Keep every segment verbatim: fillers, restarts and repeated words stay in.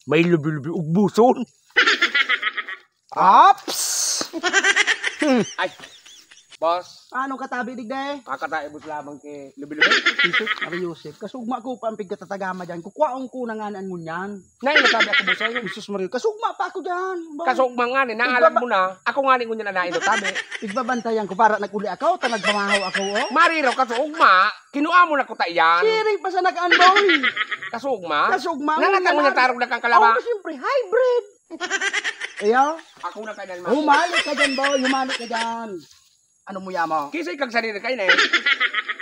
May lubi-lubi ugbuson. Ops! Ay, boss, Ano katabi, digday? Kakataibot lamang kay lubi-lubi. Jesus, Maria Joseph. Kasugma ko pa ang pigkatatagama dyan. Kukwaon ko na nga ang ngunyan. Nay, nagsabi ako, boss, sa'yo. Jesus Maria, kasugma pa ako dyan. Ba- Kasugma nga ni, naalam mo na. Ako nga ni ngunyan ang naido, tabi. Igbabantayan ko para nag-uli ako, ta nagmamahaw ako, oh. Mariro, kasugma. Kinuha mo na ko ta iyan. Siring pa sa nakaan, boy. Kasugma. Kasugma, Nanata mo ngunyan. Na tarog na kang kalaba. Oh, siyempre, hybrid. Iya, Ako na kainan mo. Humali ka dyan, boy. Humali ka dyan. Ano mo yamo? Kisay kag sarili kayo na eh.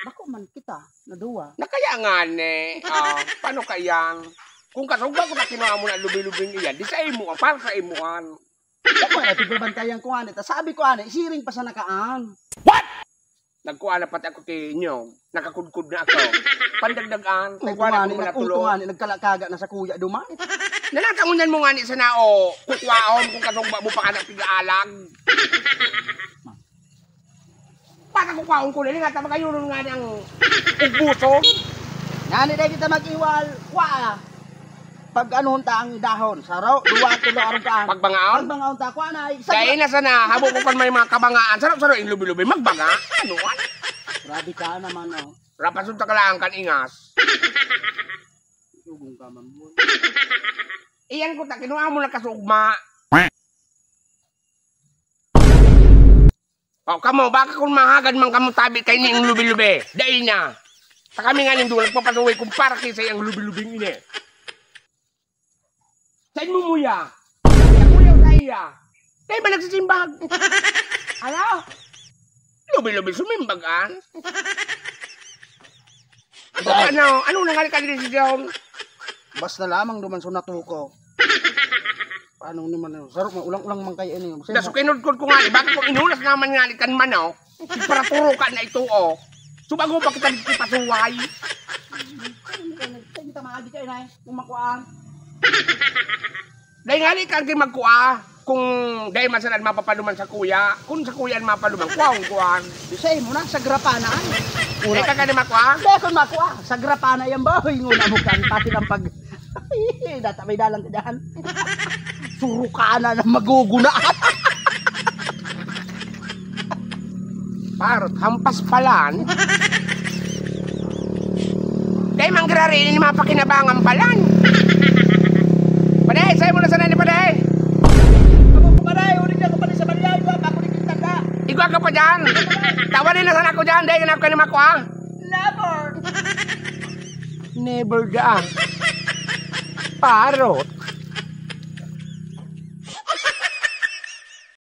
Bako man kita, na duwa. Nakaya nga ni. Ah, paano kayang? Kung kasugma ko na kinuha mo na lubi-lubing iyan, di sa imo, para sa imuan. Ako na, tigbabantayan ko ani. Ta sabi ko ani, siring pa sa nakaan. Nagkuha na pati ako kay inyo. Nakakudkod na ako. Pandagdagan. Kung Nagkuha na ani, ako mga nag-, tulo. Kung ani, nagkalakaga na sa kuya duman. Nanatangunan mo nga ni sana o kukwaon kung kasugma mo pa ka nagpigaalag. Baka kukwaon ko na, nga ta magayunon nga ni ang ugbuson. Ngani dai kita mag-iwal, kwa. Pag anuhon ta ang dahon, saro, duwa, tulo, arong kaan. Pagbangaon? Pagbangaon ta, kwa na. Isa Dahil na sana, habo ko pa may mga kabangaan. Sarap-sarap yung lubi-lubi. Magbanga. Ano? Ano? Grabe ka naman, oh. Rapasun ta kailangan kan ingas. Sugong ka man, boy. Iyan ko ta, kinuha mo na kasugma. O kamo, baka kung mahagad man kamo tabi kay ning lubi-lubi. Dai na. Ta kami nga nindo, nagpapasuway kung para kisay ang lubi-lubing ini. Saan mo muya? Kuya sa iya. Kaya ba nagsisimbag? Ano? Lubi-lubi, sumimbag an? Ano? Ano na nga ka desisyon? Basta lamang duman sa natuko. Paano naman yun? Sarok mo, ulang-ulang man kayo ini. Daso kinudkod ko nga, eh, bakit mo inunas naman nga ni kan manok? Iparaturo ka na ito, oh. Subago pa kita dito pasuway. Kita maagi kayo na eh. Kung makuhaan. Dahil nga ni kan magkuha, kung dahil masalan mapapaluman sa kuya, kung sa kuya ang mapaluman, kuha ang kuhaan. Sa imo na, sa grapana. Dahil ka ka na makuha? Dahil kung makuha, sa grapana yan ba? Hoy, nguna mo kan, pati ng pag... Data may dalang ka dyan. Surukana na maguguna. Parot, hampas palan. Dahil manggirari, ini mapakinabangan palan. Paday, sa'yo mo na sana ni Paday. Ako ko paray, ulit ako paray sa balyaw, iwa pa ako ni Quintana. Igwa ka pa dyan. Tawarin na sana ako dyan, dahil ganap ka ni makuha. Never! Never da. Parot.